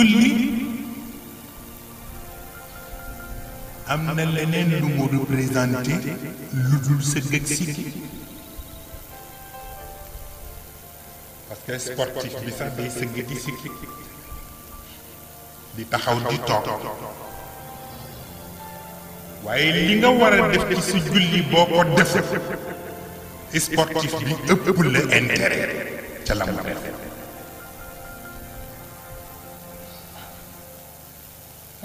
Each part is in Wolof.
julli am na leneen lu mu représenté lu dul sëgg ak siggi parce que sportif bi sax day sëgg di siggi di taxaw di toog waaye li nga war a def ci sa julli boo ko def sportif bi ëpp la intérêt ca la mu def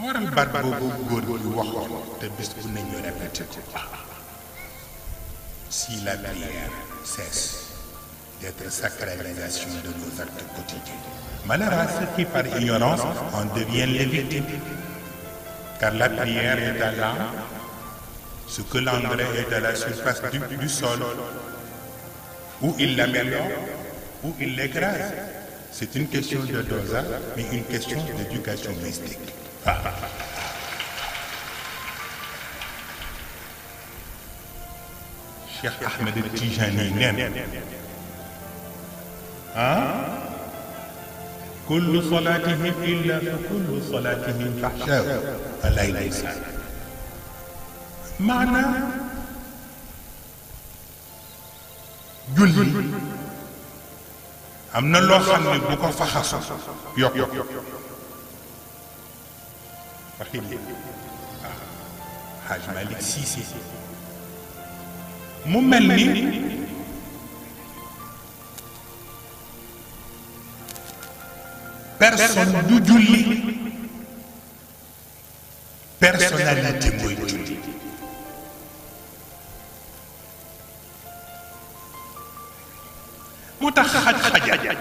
waral baat boobu góor gi waxoon te bis bu ne ñu répété ko si la prière cesse d'être sacralisation de nos actes quotidiens. Malheur à ceux qui par ignorance en deviennent les victimes. Car la prière est à l'âme, ce que l'engrais est à la surface du sol. Ou il l'améliore, ou il l'écrase. C'est une question de dosage, mais une question d'éducation mystique. Cheikh Ahmed Tijani nen كل صلاتهم إلا فكل صلاتهم فحشاء فلا يليسان معنى julli am na loo xam ne bu ko faxasu yokk waxi li Haj Malick Cissé mu mel ni personne du julli personnalité mooy julli moo tax xaj-xaja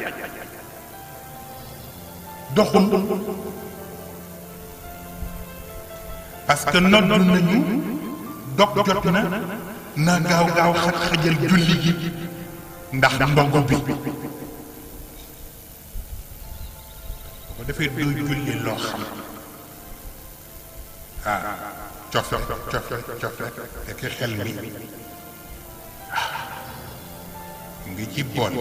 doxul parce que nodd nañu dog jot na gaaw gaaw xaj-xajal julli gi ndax ndogu bi bu defee doo julli loo xam cofe fekk xel mi ngi ci bool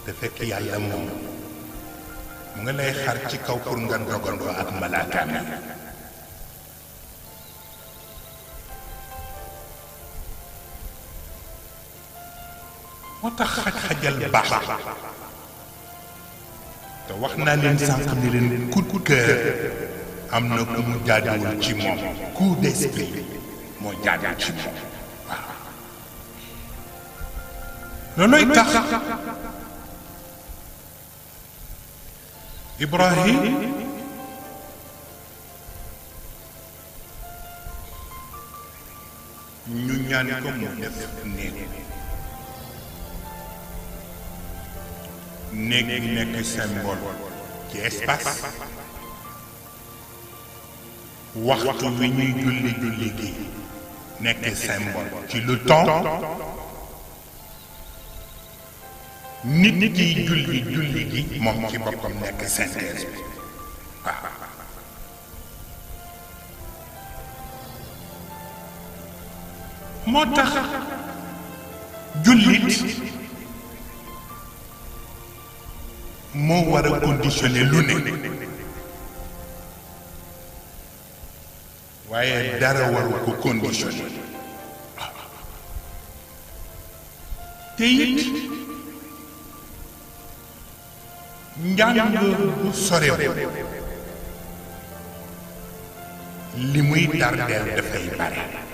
te fekk yàlla moom mu nga lay xar ci kaw pour nga dogandoo ak malaakaam yi moo tax xaj-xajal baax te wax naa leen sànq ni leen coup de cœur am na ku mu jaaduwul ci moom coup d'esprit moo jaaduwul ci moom waaw loolooy tax Ibrahim ñu ñaan ko mu def néeg bi nekk symbole ci espace waxtu wi ñuy julli gi nekk symbole ci le temps nit kiy julli gi moom ci boppam nekk synthèse bi waaw moo tax jullit moo war a conditionné lu ne waaye dara waru ko conditionné te it njàng bu sorew li muy tardeel dafay bare